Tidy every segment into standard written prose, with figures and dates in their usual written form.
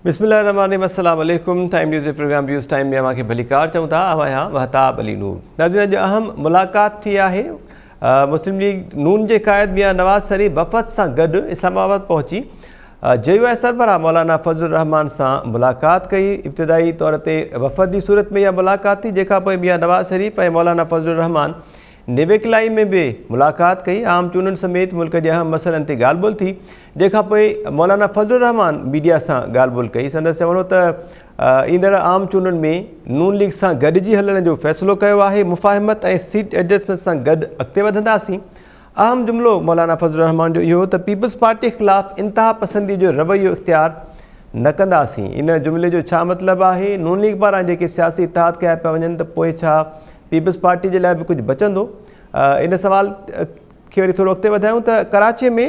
بسم الله الرحمن الرحيم السلام عليڪم ٽائيم نيوز جي پروگرام ويوز ٽائيم ۾ اوهان کي ڀليڪار چئون ٿا. آئون آهيان مهتاب علي نور. ناظرين اڄ اهم ملاقات ٿي آهي. مسلم ليگ نون جي قائد ميان نواز شريف وفد سان گڏ اسلام آباد پهچي جي يو آء سربراهه مولانا فضل الرحمان سان ملاقات ڪئي. ابتدائي طور تي وفد جي صورت ۾ اها ملاقات ٿي، جنهن کان پوء ميان نواز شريف ۽ مولانا فضل الرحمان نويڪلائي ۾ به ملاقات ڪئي. عام چونڊن سميت ملڪ جي اهم مسئلن تي ڳالهه ٻولهه ٿي، جنهن کان پوء مولانا فضل الرحمان ميڊيا سان ڳالهه ٻولهه ڪئي. سندس چوڻ هو ته ايندڙ عام چونڊن ۾ نون ليگ سان گڏجي هلڻ جو فيصلو ڪيو آهي، مفاهمت ۽ سيٽ ايڊجسٽمينٽ سان گڏ اڳتي وڌنداسين. اهم جملو مولانا فضل الرحمان جو اهو هو ته پيپلز پارٽي خلاف انتها پسندي جو رويو اختيار نه ڪنداسين. ان جملي جو ڇا مطلب آهي؟ نون ليگ پاران جيڪي سياسي اتحاد ڪيا پيا وڃن ته پوء ڇا پيپلز پارٽي جي لاء به ڪجهه بچندو؟ ان سوال کي وري ٿورو اڳتي وڌايون ته Karachi ۾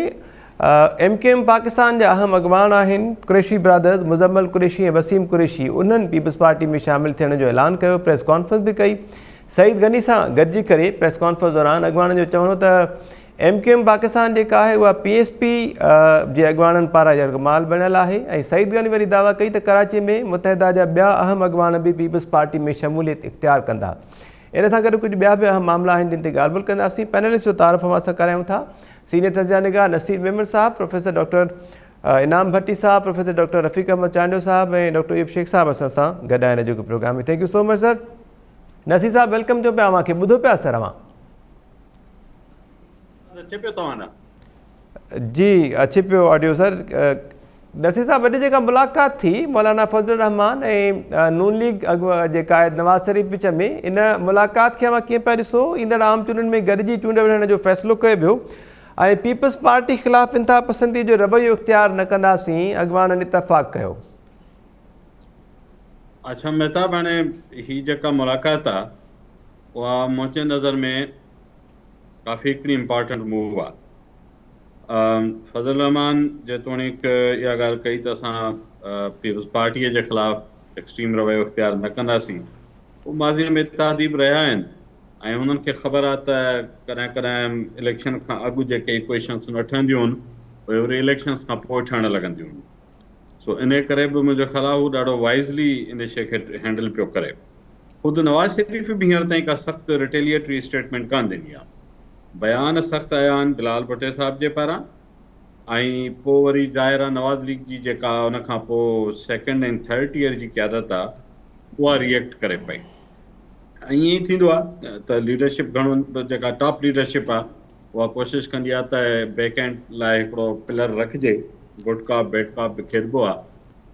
M Q M Pakistan جا اهم اڳواڻ آهن قريشي برادرز مزمل قريشي ۽ وسيم قريشي، انهن پيپلز پارٽي ۾ شامل ٿيڻ جو اعلان ڪيو، پريس ڪانفرنس به ڪئي. سعيد غني سان گڏجي ڪري پريس ڪانفرنس دوران اڳواڻن جو چوڻ هو ته ايم ڪيو ايم پاڪستان جيڪا آهي اها پي ايس پي جي اڳواڻن پاران يرغمال بڻيل آهي ۽ سعيد غني وري دعويٰ ڪئي ته ڪراچي ۾ متحده جا ٻيا اهم اڳواڻ به پيپلز پارٽي ۾ شموليت اختيار ڪندا. ان سان گڏ ڪجهه ٻيا به اهم معاملا آهن جن تي ڳالهه ٻولهه ڪنداسين. پينلسٽ جو تعارف اوهان سان ڪرايون ٿا. سينيئر تجزيه نگار نصير ميمڻ صاحب، پروفيسر ڊاڪٽر انعام ڀٽي صاحب، پروفيسر ڊاڪٽر رفيق احمد چانڊيو صاحب ۽ ڊاڪٽر ايوب شيخ صاحب اسان سان گڏ آهن اڄوڪي programme ۾. Thank you so much sir. Naseer صاحب welcome چئون پيا اوهان کي، ٻڌو پيا سر اوهان؟ اچي پيو توهان ڏانهن؟ جي اچي پيو آڊيو سر. نصير صاحب اڄ جيڪا ملاقات ٿي مولانا فضل الرحمان ۽ نون ليگ جي قائد نواز شريف وچ ۾ ان ملاقات کي اوهان ڪيئن پيا ڏسو؟ ايندڙ عام چونڊن ۾ گڏجي چونڊ وڙهڻ جو فيصلو ڪيو ويو ۽ پيپلز پارٽي خلاف انتها پسندي جو رويو اختيار نه ڪنداسين، اڳواڻن اتفاق ڪيو. اڇا مهتاب هاڻي هي جيڪا ملاقات آ اها منهنجي نظر ۾ ڪافي هڪڙي امپارٽنٽ موو آ. فضل الرحمان جيتوڻيڪ اها ڳالهه ڪئي ته اسان پيپلز پارٽيء جي خلاف ايڪسٽريم رويو اختيار نه ڪنداسين، هو ماضيء ۾ اتحادي به رهيا آهن ۽ هنن کي خبر آ ته ڪڏهن ڪڏهن اليڪشن کان اڳ جيڪي ايڪويشنس نه ٺهنديون آهن اهي وري اليڪشنس کان پوء ٺهڻ لڳنديون آهن. سو انهيء ڪري به منهنجو خيال آ هو ڏاڍو وائزلي ان شيء کي هينڊل پيو ڪري. خود نواز شريف به هينئر تائين ڪا سخت ريٽيليئٽري اسٽيٽمينٽ ڪانه ڏني آهي. بيان سخت آيا آهن بلال ڀٽي صاحب جي پاران ۽ پوء وري ظاهر آهي نواز ليگ جي جيڪا ان کان پوء سيڪنڊ ۽ ٿرڊ ٽيئر جي قيادت آهي اها ري ايڪٽ ڪري پئي. ائين ئي ٿيندو آهي ته ليڊرشپ گهڻو جيڪا ٽاپ ليڊرشپ آهي اها ڪوشش ڪندي آهي ته بيڪ اينڊ لاء هڪڙو پلر رکجي، گڊ ڪاپ بيڊ ڪاپ به کيڏبو آهي.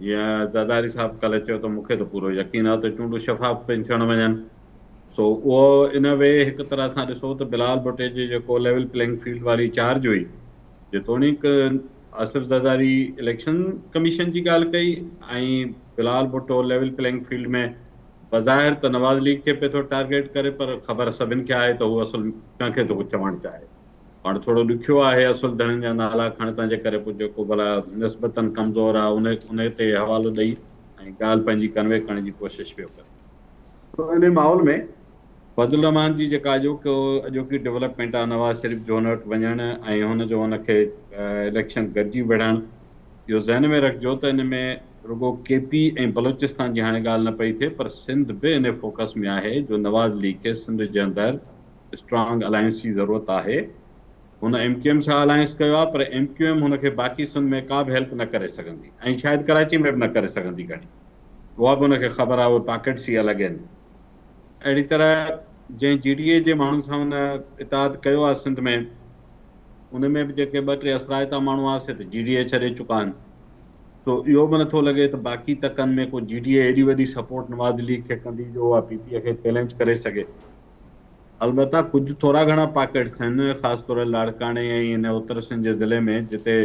جيئن زرداري صاحب ڪلهه چيو ته مون کي ته پورو يقين آهي ته چونڊون شفاف پين ٿيڻ وڃن. سو اهو ان وي هڪ طرح سان ڏسو ته بلال ڀٽي جي جيڪو ليول پلينگ فيلڊ واري چارج هئي، جيتوڻيڪ آصف زرداري اليڪشن ڪميشن جي ڳالهه ڪئي ۽ Bilal Bhutto level playing field ۾ بظاهر ته نواز ليگ کي پئي ٿو ٽارگيٽ ڪري پر خبر سڀن کي آهي ته هو اصل ڪنهن کي ٿو چوڻ چاهي. هاڻ ٿورو ڏکيو آهي اصل ڌڻين جا نالا کڻ تنهن جي ڪري پوء جيڪو ڀلا نسبتاً ڪمزور آهي ان ان تي حوالو ڏئي ۽ ڳالهه پنهنجي ڪنوي ڪرڻ جي ڪوشش پيو ڪري. سو انهي ماحول ۾ فضل الرحمان جي جيڪا اڄوڪو اڄوڪي ڊولپمينٽ آهي نواز شريف جو هن وٽ وڃڻ ۽ هن جو هن کي اليڪشن گڏجي وڙهڻ اهو ذهن ۾ رکجو ته ان ۾ رڳو ڪي پي ۽ بلوچستان جي هاڻي ڳالهه نه پئي ٿئي پر سنڌ به انهي فوڪس ۾ آهي جو نواز ليگ کي سنڌ جي اندر اسٽرانگ الائنس جي ضرورت آهي. هن ايم ڪيو ايم سان الائنس ڪيو آهي پر ايم ڪيو ايم هن کي باقي سنڌ ۾ ڪا به هيلپ نه ڪري سگهندي ۽ شايد ڪراچي ۾ به نه ڪري سگهندي گهڻي اها به هن کي خبر آهي اهي پاڪيٽس ئي الڳ آهن. اهڙي طرح جنهن جي ڊي اي جي ماڻهن سان هن اتحاد ڪيو آهي سنڌ ۾ ان ۾ به جيڪي ٻه ٽي اثرائتا ماڻهو آهن سي ته جي ڊي اي ڇڏي چڪا آهن سو اهو به نٿو لڳي ته باقي تڪن ۾ ڪو جي ڊي اي ايڏي وڏي سپورٽ نواز ليگ کي ڪندي جو اها پي پي کي چئلينج ڪري سگهي. البته ڪجهه ٿورا گهڻا پاڪيٽس آهن، خاص طور لاڙڪاڻي ۽ هن اتر سنڌ جي ضلعي ۾ جتي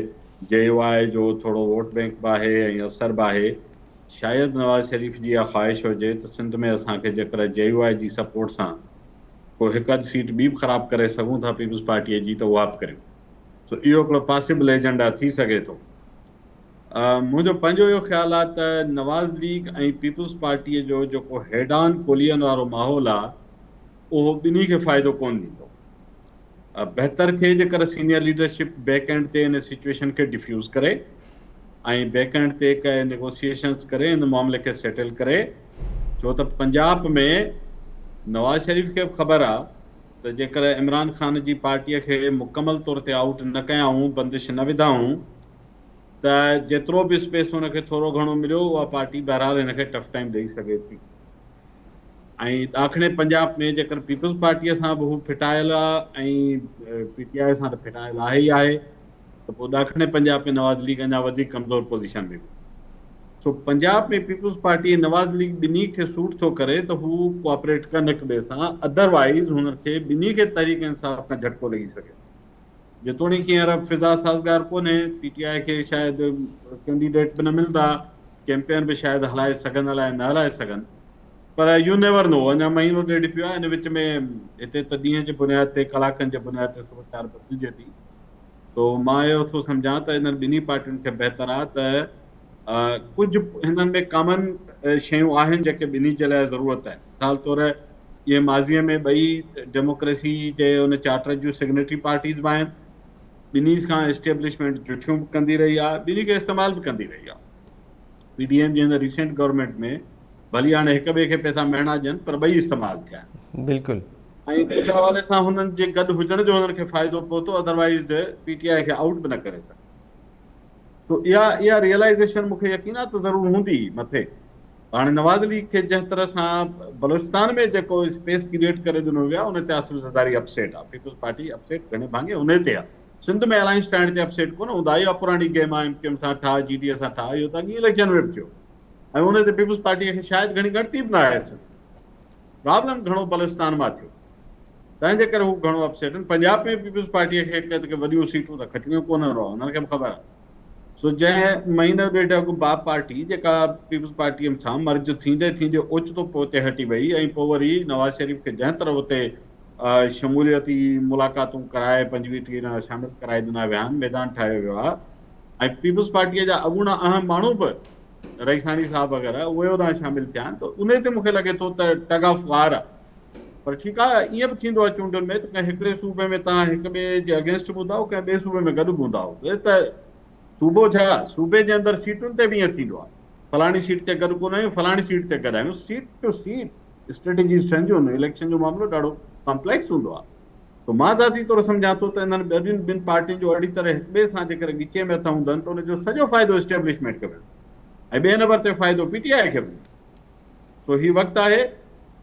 جي يو آء جو ٿورو ووٽ بئنڪ به آهي ۽ اثر به آهي. شايد نواز شريف جي اها خواهش هجي ته سنڌ ۾ اسان کي جيڪڏهن جي يو آء جي سپورٽ سان ڪو هڪ اڌ سيٽ ٻي به خراب ڪري سگهون ٿا پيپلز پارٽيء جي ته اها به ڪريون. سو اهو هڪڙو پاسيبل ايجنڊا ٿي سگهي ٿو. منهنجو پنهنجو اهو خيال آهي ته نواز ليگ ۽ پيپلز پارٽيء جو جيڪو هيڊ آن ڪولين وارو ماحول آهي اهو ٻنهي کي فائدو ڪونه ڏيندو. بهتر ٿئي جيڪر سينيئر ليڊرشپ بيڪ اينڊ تي ان سچوئيشن کي ڊفيوز ڪري ۽ بيڪ اينڊ تي ڪي نيگوسيئيشنز ڪري ان معاملي کي سيٽل ڪري ڇو ته پنجاب ۾ نواز شريف کي به خبر آ ته جيڪڏهن عمران خان جي پارٽيء کي مڪمل طور تي آئوٽ نه ڪيائون، بندش نه وڌائون ته جيترو به اسپيس هن کي ٿورو گهڻو مليو اها پارٽي بهرحال هن کي ٽف ٽائيم ڏئي سگهي ٿي ۽ ڏاکڻي پنجاب ۾ جيڪر پيپلز پارٽيء سان به هو ڦٽايل آ ۽ پي ٽي آء سان ته ڦٽايل آهي ئي آهي ته پوء ڏاکڻي پنجاب ۾ نواز ليگ اڃا وڌيڪ ڪمزور پوزيشن ۾ ويندي. سو Punjab ۾ Peoples Party ۽ Nawaz League ٻنهي کي سوٽ ٿو ڪري ته هو ڪوآپريٽ ڪن هڪ ٻئي سان ادروائيز هنن کي ٻنهي کي تحريڪ انصاف کان جهٽڪو لڳي سگهي ٿو. جيتوڻيڪ هينئر فضا سازگار ڪونهي، پي ٽي آء کي شايد ڪينڊيڊيٽ به نه ملندا، ڪيمپين به شايد هلائي سگهن الائي نه هلائي سگهن پر يو نيور نو اڃا مهينو ڏيڍ پيو آهي ان وچ ۾ هتي ته ڏينهن جي بنياد تي ڪلاڪن جي بنياد تي صورتحال بدلجي ٿي. سو مان اهو ٿو سمجهان ته انهن ٻنهي پارٽين کي بهتر آهي ته ڪجهه هنن ۾ ڪامن شيون آهن جيڪي ٻنهي جي لاء ضرورت آهن. مثال طور اهي ماضيء ۾ ٻئي ڊيموڪريسي جي ان چارٽر جون سگنيٽري پارٽيز به آهن. ٻنهي کان اسٽيبلشمينٽ جٺيون به ڪندي رهي آهي، ٻنهي کي استعمال به ڪندي رهي آهي. پي ڊي ايم جي هن ريسينٽ گورنمينٽ ۾ ڀلي هاڻي هڪ ٻئي کي پئسا مهڻا ڏين پر ٻئي استعمال ٿيا آهن. بلڪل. ۽ ڪجهه حوالي سان هنن جي گڏ هجڻ جو هنن کي فائدو پهتو اڌروائيز پي ٽي آء کي آئوٽ به نه ڪري سگهن. سو اها اها ريئلائيزيشن مون کي يقين آهي ته ضرور هوندي مٿي. هاڻي نواز ليگ کي جنهن طرح سان بلوچستان ۾ جيڪو اسپيس ڪريئيٽ ڪري ڏنو ويو آهي ان تي آصف زرداري اپسيٽ آهي. پيپلز پارٽي اپسيٽ گهڻي ڀاڱي انهي تي آهي. سنڌ ۾ الائنس ٺاهڻ تي اپسيٽ ڪونه هوندا، اها پراڻي گيم آهي، ايم ڪيو ايم سان ٺاهه، جي ڊي اي سان ٺاهه، اهو ته اڳئين اليڪشن ۾ به ٿيو ۽ ان تي پيپلز پارٽيء کي شايد گهڻي ڳڻتي به نه آهي. سنڌ پرابلم گهڻو بلوچستان مان ٿيو، تنهن جي ڪري هو گهڻو اپسيٽ آهن. پنجاب ۾ پيپلز پارٽيء کي ڪي وڏيون سيٽون ته کٽڻيون ڪونهن، انهن کي به خبر آهي. سو جنهن مهينو ڏيڍ اڳ باپ پارٽي جيڪا پيپلز پارٽيء سان مرج ٿيندي ٿيندي اوچتو پوئتي هٽي وئي ۽ پوء وري نواز شريف کي جنهن طرح اتي شموليتي ملاقاتون ڪرائي 25 30 ڄڻا شامل ڪرائي ڏنا ويا آهن، ميدان ٺاهيو ويو آهي ۽ پيپلز پارٽيء جا اڳوڻا اهم ماڻهو به رئيساڻي صاحب وغيره اهي اوڏانهن شامل ٿيا آهن ته انهي تي مون کي لڳي ٿو ته ٽگ آف وار آهي. پر ٺيڪ آهي ائين به ٿيندو آهي چونڊن ۾ ته ڪنهن هڪڙي صوبي ۾ توهان هڪ ٻئي جي اگينسٽ به هوندا آهيو ڪنهن ٻئي صوبي ۾ گڏ به هوندا آهيو ته صوبو ڇا صوبي جي اندر سيٽن تي به ائين ٿيندو آهي فلاڻي سيٽ تي گڏ ڪونه آهيون فلاڻي سيٽ تي گڏ آهيون سيٽ ٽو سيٽ اسٽريٽجيز ٺهنديون آهن اليڪشن جو معاملو ڏاڍو ڪمپليڪس هوندو آهي ته مان ذاتي طور سمجهان ٿو ته انهن ٻين ٻن پارٽين جو اهڙي طرح هڪ ٻئي سان جيڪر ڳچي ۾ هٿ هوندن ته ان جو سڄو فائدو اسٽيبلشمينٽ کي ملندو ۽ ٻئي نمبر تي فائدو پي ٽي آء کي ملندو. سو هي وقت آهي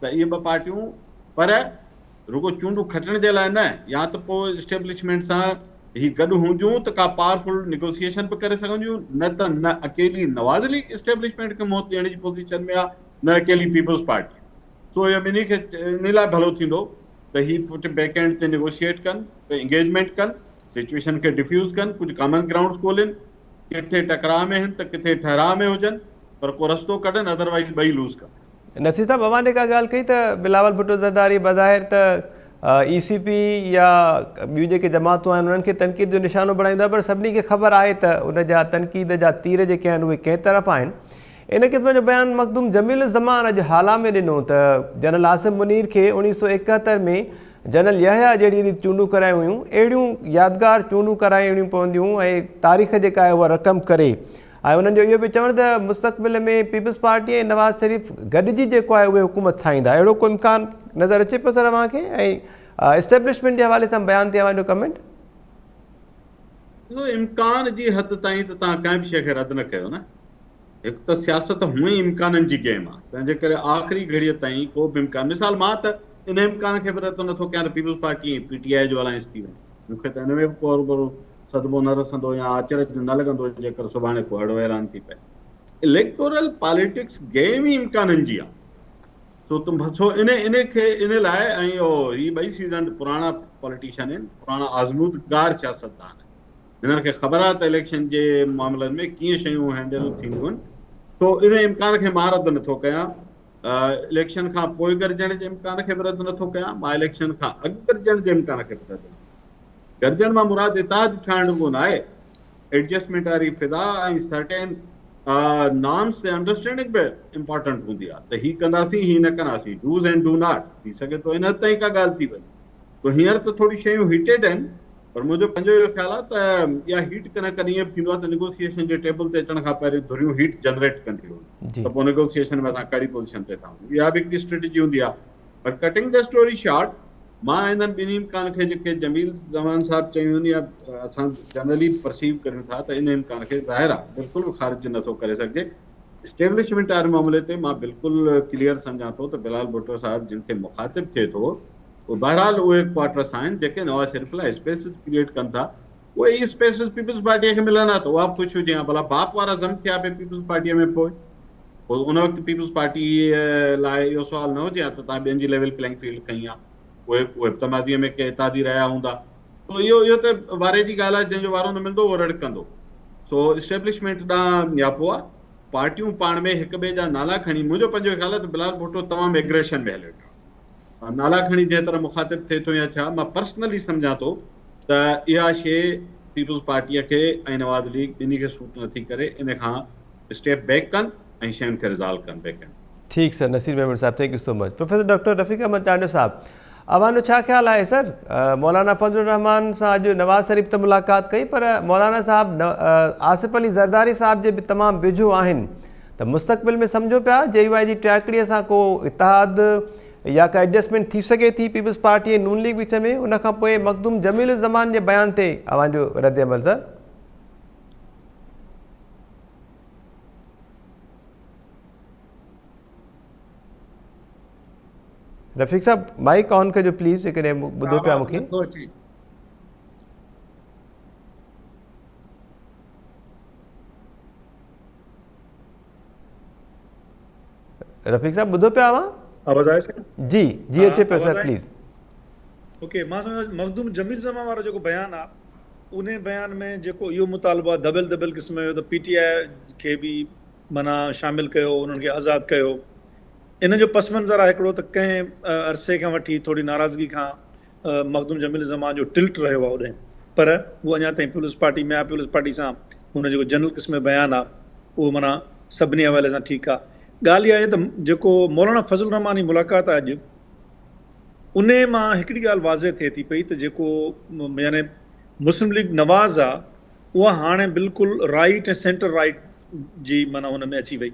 ته اهي ٻه پارٽيون پر رڳو چونڊون کٽڻ جي لاء نه يا ته پوء اسٽيبلشمينٽ سان هي گڏ هونديون ته ڪا پاورفل نيگوسيئيشن به ڪري سگهنديون نه ته نه اڪيلي نواز ليگ اسٽيبلشمينٽ کي منهن ڏيڻ جي پوزيشن ۾ آهي نه اڪيلي پيپلز پارٽي. سو اهو ٻنهي کي انهي لاء ڀلو ٿيندو ته هي پٺ بيڪ اينڊ تي نيگوشيئيٽ ڪن، انگيجمينٽ ڪن، سچوئيشن کي ڊفيوز ڪن، ڪجهه ڪامن گرائونڊز ڳولين، ڪٿي ٽڪراء ۾ هن ته ڪٿي ٺهراء ۾ هجن پر ڪو رستو ڪڍن اڌروائيز ٻئي لوز ڪندا. نصير صاحب اوهان جيڪا ڳالهه ڪئي ته بلاول ڀٽو زرداري بظاهر ته اي سي پي يا ٻيون جيڪي جماعتون آهن انهن کي تنقيد جو نشانو بڻائيندو آهي پر سڀني کي خبر آهي ته ان جا تنقيد جا تير جيڪي آهن اهي ڪنهن طرف آهن. ان قسم جو بيان مخدوم جميل الزمان اڄ هالا ۾ ڏنو ته جنرل عاصم منير کي 1971 ۾ جنرل يحيٰ جهڙي ريت چونڊون ڪرايون هيون اهڙيون يادگار چونڊون ڪرائڻيون پونديون ۽ تاريخ جيڪا آهي اها رقم ڪري ۽ انهن جو اهو به چوڻ ته مستقبل ۾ پيپلز پارٽي ۽ نواز شريف گڏجي جيڪو آهي اهي حڪومت ٺاهيندا اهڙو ڪو امڪان نظر اچي پيو سر اوهان کي ۽ اسٽيبلشمينٽ جي حوالي سان بيان تي اوهان جو ڪمينٽ؟ ڏسو امڪان جي حد تائين ته توهان ڪنهن به شيء کي رد نه ڪيو نه. هڪ ته سياست هونئن ئي امڪانن جي گيم آهي، تنهن جي ڪري آخري گهڙيء تائين ڪو به امڪان، مثال مان ته ان امڪان کي به رد نٿو ڪيان ته پيپلز پارٽي ۽ پي ٽي آء جو الائنس ٿي وڃي، مون کي ته ان ۾ به ڪو هروڀرو صدمو نه رسندو يا اچرج نه لڳندو جيڪر سڀاڻي ڪو اهڙو اعلان ٿي پئي. اليڪٽورل پاليٽڪس گيم ئي امڪانن جي آهي، سو سو ان ان کي ان لاء ۽ اهو هي ٻئي سيزنڊ پراڻا پاليٽيشن آهن، پراڻا آزمودگار سياستدان آهن. هنن کي خبر آهي ته اليڪشن جي معاملن ۾ ڪيئن شيون هينڊل ٿينديون آهن، سو ان امڪان کي مان رد نٿو ڪيان، اليڪشن کان پوء گڏجڻ جي امڪان کي به رد نٿو ڪيان، مان اليڪشن کان اڳ گڏجڻ جي امڪان کي به رد نٿو ڪيان. گڏجڻ مان مراد اتحاد ٺاهڻ رڳو ناهي، ايڊجسٽمينٽ واري فضا ۽ سرٽين نارمز تي انڊرسٽينڊنگ به امپارٽنٽ هوندي آهي ته هي ڪنداسين هي نه ڪنداسين، ڊوز اينڊ do nots, ٿي سگهي ٿو ان حد تائين ڪا ڳالهه ٿي وڃي. سو هينئر ته ٿوري شيون هيٽيڊ آهن. پر منهنجو پنهنجو اهو خيال آهي ته اها هيٽ ڪڏهن ڪڏهن ائين به ٿيندو آهي ته نيگوسيئيشن جي ٽيبل تي اچڻ کان پهرين ڌريون هيٽ جنريٽ ڪنديون آهن ته پوء نيگوسيئيشن ۾ اسان ڪهڙي پوزيشن تي ٿا وڃون. اها به هڪڙي اسٽريٽجي هوندي آهي. But cutting the story short مان انهن ٻنهي امڪان کي جيڪي جميل زمان صاحب چيون آهن يا اسان جنرلي پرسيو ڪريون ٿا ته ان امڪان کي ظاهر آهي بلڪل به خارج نٿو ڪري سگهجي. اسٽيبلشمينٽ واري معاملي تي مان بلڪل ڪليئر سمجهان ٿو ته بلال ڀٽو صاحب جن کي مخاطب ٿئي ٿو اهي بهرحال اهي ڪوارٽرس آهن جيڪي نواز شريف لاء اسپيسز ڪريئيٽ ڪن ٿا. اهي ئي اسپيسز پيپلز پارٽيء کي ملن ها ته اها به خوش هجي ها. ڀلا باپ وارا ضم ٿيا پئي پيپلز پارٽيء ۾ پوء پوء ان وقت پيپلز پارٽيء لاء اهو سوال نه هجي ها ته توهان ٻين جي ليول پليئنگ فيلڊ کنئي ها. اهي به ته ماضيء ۾ ڪي اتحادي رهيا هوندا. سو اهو ته واري جي ڳالهه آهي، جنهن جو وارو نه ملندو اهو رڙ ڪندو. سو اسٽيبلشمينٽ ڏانهن نياپو آهي. پارٽيون پاڻ ۾ هڪ ٻئي جا نالا کڻي، منهنجو پنهنجو خيال آهي ته بلال ڀٽو تمام ايگريشن ۾ هليو ويو آهي. نالا کڻي جنهن طرح مخاطب ٿئي ٿو يا ڇا، مان پرسنلي سمجهان ٿو ته اها شيء پيپلز پارٽيء کي ۽ نواز ليگ ٻنهي کي سوٽ نٿي ڪري، ان کان اسٽيپ بيڪ ڪن ۽ شين کي ريزالو ڪن بيڪ اينڊ. ٺيڪ سر نصير ميمڻ صاحب thank you so much. Professor doctor Rafiq Ahmed Chandio صاحب اوهان جو ڇا خيال آهي سر مولانا فضل الرحمان سان اڄ نواز شريف ته ملاقات ڪئي پر مولانا صاحب آصف علي زرداري صاحب جي به تمام ويجهو آهن ته مستقبل ۾ سمجهو پيا جي يو آء جي ٽياڪڙي سان ڪو اتحاد يا ڪا ايڊجسٽمينٽ ٿي سگهي ٿي پيپلز پارٽي ۽ نون ليگ وچ ۾ ان کان پوء مخدوم جميل الزمان جي بيان تي اوهان جو رد عمل سر. رفيق صاحب مائيڪ آن ڪجو پليز جيڪڏهن ٻڌو پيا مونکي. رفيق صاحب ٻڌو پيا اوهان؟ آواز آئي سر؟ جي جي اچي پيو سر پليز. اوڪي مان سمجهان مخدوم جميل زمان وارو جيڪو بيان آ انهي بيان ۾ جيڪو اهو مطالبو آ دٻيل دٻيل قسم جو ته پي ٽي آء کي به معنيٰ شامل ڪيو انهن کي آزاد ڪيو ان جو پس منظر آ هڪڙو ته ڪنهن عرصي کان وٺي ٿوري ناراضگي کان مخدوم جميل زمان جو ٽلٽ رهيو آ اوڏهين پر هو اڃا تائين پيپلز پارٽي ۾ آ پيپلز پارٽي سان هن جيڪو جنرل قسم جو بيان آ اهو معنيٰ سڀني حوالي سان ٺيڪ آ. ڳالهه اها آهي ته جيڪو مولانا فضل الرحمان جي ملاقات آهي اڄ انهي مان هڪڙي ڳالهه واضح ٿئي ٿي پئي ته جيڪو يعني مسلم ليگ نواز آ اها هاڻي بلڪل رائيٽ ۽ سينٽر رائيٽ جي معنيٰ ان ۾ اچي وئي.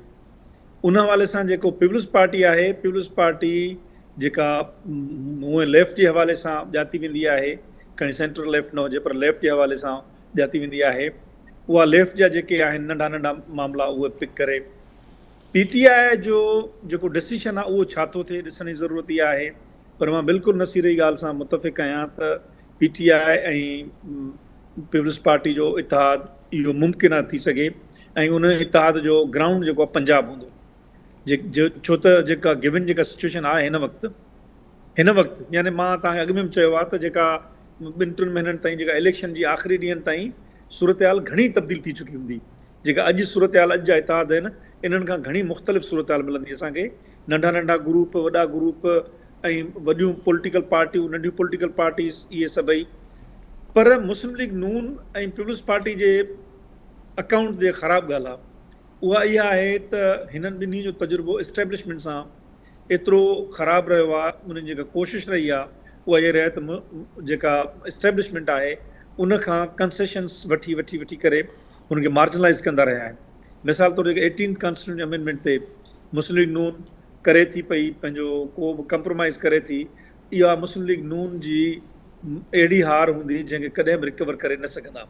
ان حوالي سان جيڪو پيپلز پارٽي آهي پيپلز پارٽي جيڪا هونئن ليفٽ جي حوالي سان ڄاتي ويندي آهي کڻي سينٽر ليفٽ نه هجي پر ليفٽ جي حوالي سان ڄاتي ويندي آهي اها ليفٽ جا جيڪي آهن ننڍا ننڍا معاملا اهي پڪ ڪري پي ٽي آء جو جيڪو ڊسيشن آهي اهو ڇا ٿو ٿئي ڏسڻ جي ضرورت اها آهي پر مان بلڪل نصير جي ڳالهه سان متفق آهيان ته پي ٽي آء ۽ پيپلز پارٽي جو اتحاد اهو ممڪن آهي ٿي سگهي ۽ ان اتحاد جو گرائونڊ جيڪو آهي پنجاب هوندو ڇو ته جيڪا گيون جيڪا سچويشن آهي هن وقت هن وقت يعني مان توهان کي اڳ ۾ به چيو آهي ته جيڪا ٻن ٽن مهينن تائين جيڪا اليڪشن جي آخري ڏينهن تائين صورتحال گهڻي تبديل ٿي چڪي هوندي جيڪا اڄ صورتحال اڄ جا اتحاد آهن انهن کان گهڻي مختلف صورتحال ملندي اسان کي ننڍا ننڍا گروپ وڏا گروپ ۽ وڏيون پوليٽيڪل پارٽيون ننڍيون پوليٽيڪل پارٽيز اهي سڀئي پر مسلم ليگ نون ۽ پيپلز پارٽي جي اڪائونٽ جي خراب ڳالهه آهي اها اها آهي ته هنن ٻنهي جو تجربو اسٽيبلشمينٽ سان ايترو خراب رهيو آهي انهن جي جيڪا ڪوشش رهي آهي اها اها رهي ته جيڪا اسٽيبلشمينٽ آهي ان کان ڪنسيشنس وٺي وٺي وٺي ڪري ان کي مارجنلائز ڪندا رهيا آهن مثال طور جيڪا ايٽينٿ ڪانسٽيٽيوشن امينڊمينٽ تي مسلم ليگ نون ڪري ٿي پئي پنهنجو ڪو به ڪمپرومائز ڪري ٿي اها مسلم ليگ نون جي اهڙي هار هوندي جنهن کي ڪڏهن به رڪور ڪري نه سگهندا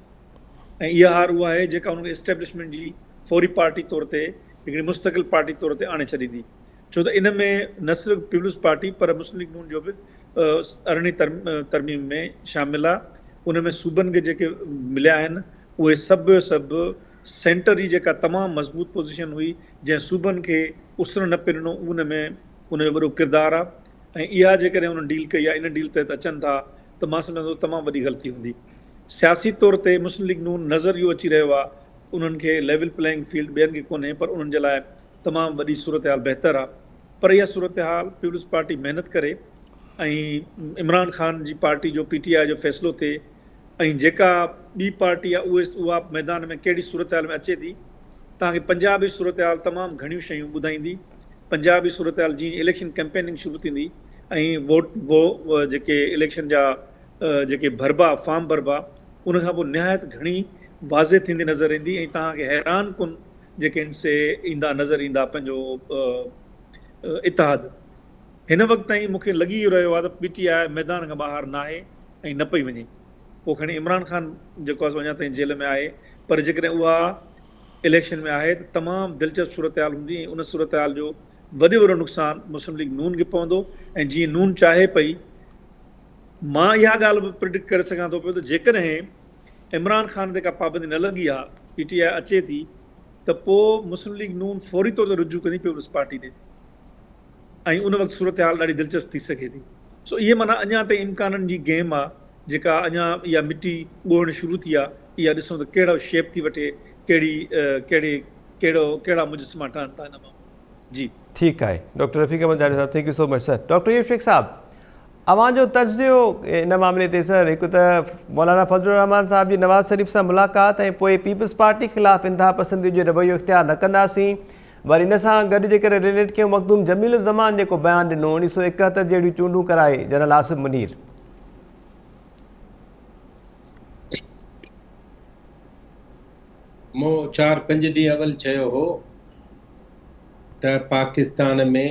۽ اها هار اها آهي جيڪا انهن کي اسٽيبلشمينٽ جي فوري پارٽي طور تي هڪڙي مستقل پارٽي طور تي آڻي ڇڏيندي ڇو ته ان ۾ نه صرف پيپلز پارٽي پر مسلم ليگ نون جو به ارڙهين ترميم ۾ شامل آ ان ۾ صوبن کي جيڪي مليا آهن اهي سڀ جو سڀ سينٽر جي جيڪا تمام مضبوط پوزيشن هئي جنهن صوبن کي اسرڻ نه پئي ڏنو ان ۾ ان جو وڏو ڪردار آ ۽ اها جيڪڏهن انهن ڊيل ڪئي آ ان ڊيل تحت اچن ٿا ته مان سمجهان ٿو تمام وڏي غلطي هوندي سياسي طور تي مسلم ليگ نون نظر اهو اچي رهيو آ انهن کي ليول پليئنگ فيلڊ ٻين کي ڪونهي پر انهن جي لاء تمام وڏي صورتحال بهتر آ پر اها صورتحال پيپلز پارٽي محنت ڪري ۽ عمران خان جي پارٽي جو پي ٽي آء جو فيصلو ٿئي ۽ جيڪا ٻي پارٽي آ اهي اها ميدان ۾ ڪهڙي صورتحال ۾ اچي ٿي توهان کي پنجاب جي صورتحال تمام گهڻيون شيون ٻڌائيندي پنجاب جي صورتحال جيئن اليڪشن ڪيمپيننگ شروع ٿيندي ۽ ووٽ وو جيڪي اليڪشن جا جيڪي ڀربا فارم ڀربا ان کان پوء نهايت گهڻي واضح ٿيندي نظر ايندي ۽ توهان کي حيران ڪن جيڪي آهن سي ايندا نظر ايندا پنهنجو اتحاد هن وقت تائين مون کي لڳي اهو رهيو آهي ته پي ٽي آء ميدان کان ٻاهر ناهي ۽ نه پئي وڃي پوء کڻي عمران خان جيڪو آهي سو اڃا تائين جيل ۾ آهي پر جيڪڏهن اها اليڪشن ۾ آهي ته تمام دلچسپ صورتحال هوندي ۽ ان صورتحال جو وڏي وڏو نقصان مسلم ليگ نون کي پوندو ۽ جيئن نون چاهي پئي مان اها ڳالهه به پرڊڪٽ ڪري سگهان ٿو پيو ته جيڪڏهن عمران خان تي ڪا پابندي نه لڳي ها پي ٽي آء اچي ٿي ته پوء مسلم ليگ نون فوري طور تي رجوع ڪندي پيپلز پارٽي ڏي ۽ ان وقت صورتحال ڏاڍي دلچسپ ٿي سگهي ٿي سو اهي معنيٰ اڃا تائين امڪانن جي گيم آ جيڪا اڃا اها مٽي ڳوهڻ شروع ٿي آ اها ڏسون ته ڪهڙو شيپ ٿي وٺي ڪهڙي ڪهڙي ڪهڙو ڪهڙا مجسما ٺهن ٿا ان مان جي. ٺيڪ آهي ڊاڪٽر رفيق احمد جاڙي صاحب thank you so much sir doctor Ayub Shaikh صاحب اوهان جو تجزيو ان معاملي تي سر هڪ ته مولانا فضل الرحمان صاحب جي نواز شريف سان ملاقات ۽ پوء پيپلز پارٽي خلاف انتها پسندي جو رويو اختيار نه ڪنداسين وري ان سان گڏ جيڪڏهن رليٽ ڪيون مخدوم جميل الزمان جيڪو بيان ڏنو 1971 جهڙيون چونڊون ڪرائي جنرل عاصم منير. مون چار پنج ڏينهن اول چيو هو ته پاڪستان ۾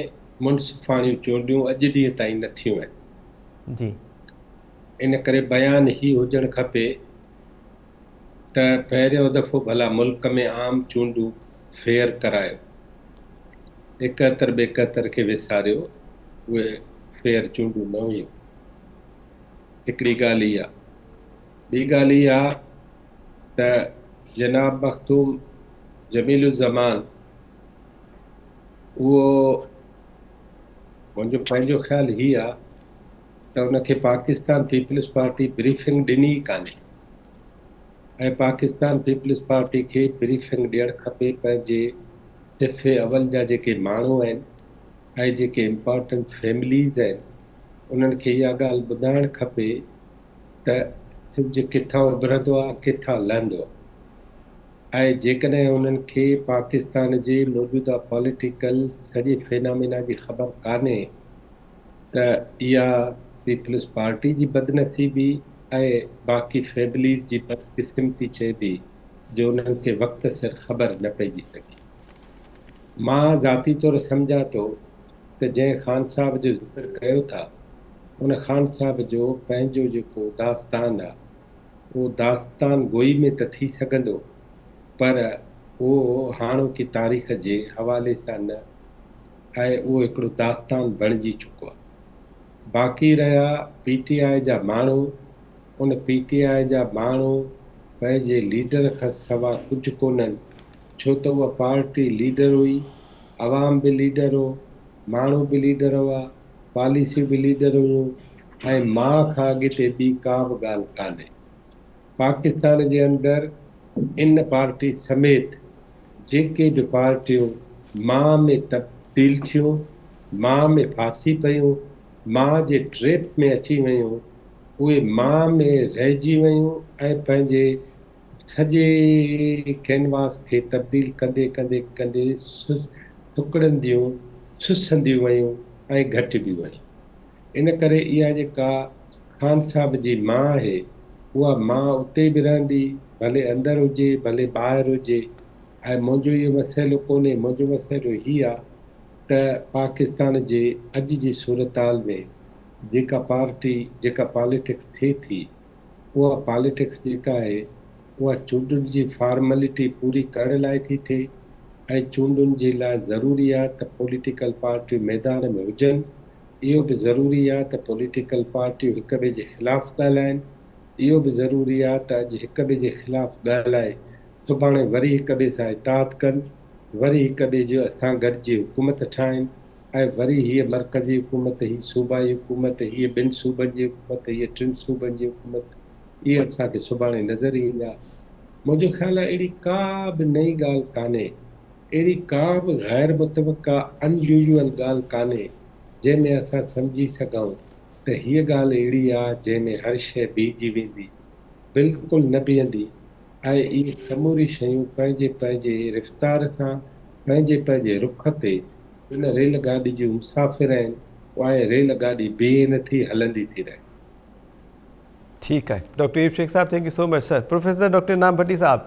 منصفاڻيون چونڊون اڄ ڏينهن تائين نه ٿيون آهن. جي. ان ڪري بيان هي هجڻ کپي ته پهريون دفعو ڀلا ملڪ ۾ عام چونڊون فيئر ڪرايو. ايڪهتر ٻيڪهتر کي وساريو، اهي فيئر چونڊون نه هيون. هڪڙي ڳالهه اها. ٻي ڳالهه اها ته جناب مخدوم جميل الزمان اهو منهنجو پنهنجو خيال هي آ ته ان کي پاڪستان پيپلز پارٽي بريفنگ ڏني ئي ڪانهي ۽ پاڪستان پيپلز پارٽي کي بريفنگ ڏيڻ کپي پنهنجي صف اول جا جيڪي ماڻهو آهن ۽ جيڪي امپارٽنٽ فيمليز آهن انهن کي اها ڳالهه ٻڌائڻ کپي ته سج ڪٿان اڀرندو آ ڪٿان لهندو آ ۽ جيڪڏهن انهن کي پاڪستان جي موجوده پاليٽيڪل سڄي فينامينا جي خبر ڪانهي ته اها پيپلز پارٽي جي بدنصيبي ۽ باقي فيمليز جي بدقسمتي چئبي جو انهن کي وقت سر خبر نه پئجي سگهي. مان ذاتي طور سمجهان ٿو ته جنهن خان صاحب جو ذڪر ڪيو ٿا ان خان صاحب جو پنهنجو جيڪو داستان آ اهو داستان گوئي ۾ ته ٿي سگهندو پر اهو هاڻوڪي تاريخ جي حوالي سان نه ۽ اهو هڪڙو داستان بڻجي چڪو آ. باقي رهيا پي ٽي آء جا ماڻهو ان پي ٽي آء جا ماڻهو پنهنجي ليڊر کان سوا ڪجهه ڪونهن ڇو ته اها پارٽي ليڊر هئي عوام به ليڊر هو، ماڻهو به ليڊر هئا، پاليسيون به ليڊر هيون ۽ مان کان اڳتي ٻي ڪا به ڳالهه ڪانهي. پاڪستان جي اندر ان پارٽي سميت جيڪي به پارٽيون مان ۾ تبديل ٿيون، مان ۾ ڦاسي پيون، مان جي ٽريپ ۾ اچي ويون، اهي مان ۾ رهجي ويون ۽ پنهنجي سڄي ڪينواس کي تبديل ڪندي ڪندي ڪندي سڪڙنديون، سسنديون ويون ۽ گهٽبيون ويون. ان ڪري اها جيڪا خان صاحب جي مان آهي، اها مان اتي به رهندي، ڀلي اندر هجي، ڀلي ٻاهر هجي ۽ منهنجو اهو مسئلو ڪونهي، منهنجو مسئلو هي آ ته پاڪستان جي اڄ جي صورتحال ۾ جيڪا پارٽي، جيڪا پاليٽڪس ٿئي ٿي، اها پاليٽڪس جيڪا آهي اها چونڊن جي فارملٽي پوري ڪرڻ لاء ٿي ٿئي ۽ چونڊن جي لاء ضروري آهي ته پوليٽيڪل پارٽيون ميدان ۾ هجن، اهو به ضروري آهي ته پوليٽيڪل پارٽيون هڪ ٻئي جي خلاف ڳالهائن، اهو به ضروري آهي ته اڄ هڪ ٻئي جي خلاف ڳالهائي سڀاڻي وري هڪ ٻئي سان اتحاد ڪن، وري هڪ ٻئي جي سان گڏجي حڪومت ٺاهين. ۽ وري هيء مرڪزي حڪومت، هي صوبائي حڪومت، هيء ٻن صوبن جي حڪومت، هيء ٽن صوبن جي حڪومت، اهي اسان کي سڀاڻي نظر ايندا. منهنجو خيال آهي اهڙي ڪا به نئين ڳالهه ڪانهي، اهڙي ڪا به غير متوقع Unusual ڳالهه ڪانهي، جنهن ۾ اسان سمجهي سگهون ته هيء ڳالهه اهڙي آ جنهن ۾ هر شيء بيهجي ويندي. بلڪل نه بيهندي ۽ اهي سموريون شيون پنهنجي پنهنجي رفتار سان، پنهنجي پنهنجي رخ تي ان ريل گاڏي جون مسافر آهن، اها ريل گاڏي بيهي نه ٿي، هلندي ٿي رهي. ٺيڪ آهي ڊاڪٽر ايوب شيخ صاحب thank you so much sir. Professor doctor Inam Bhatti صاحب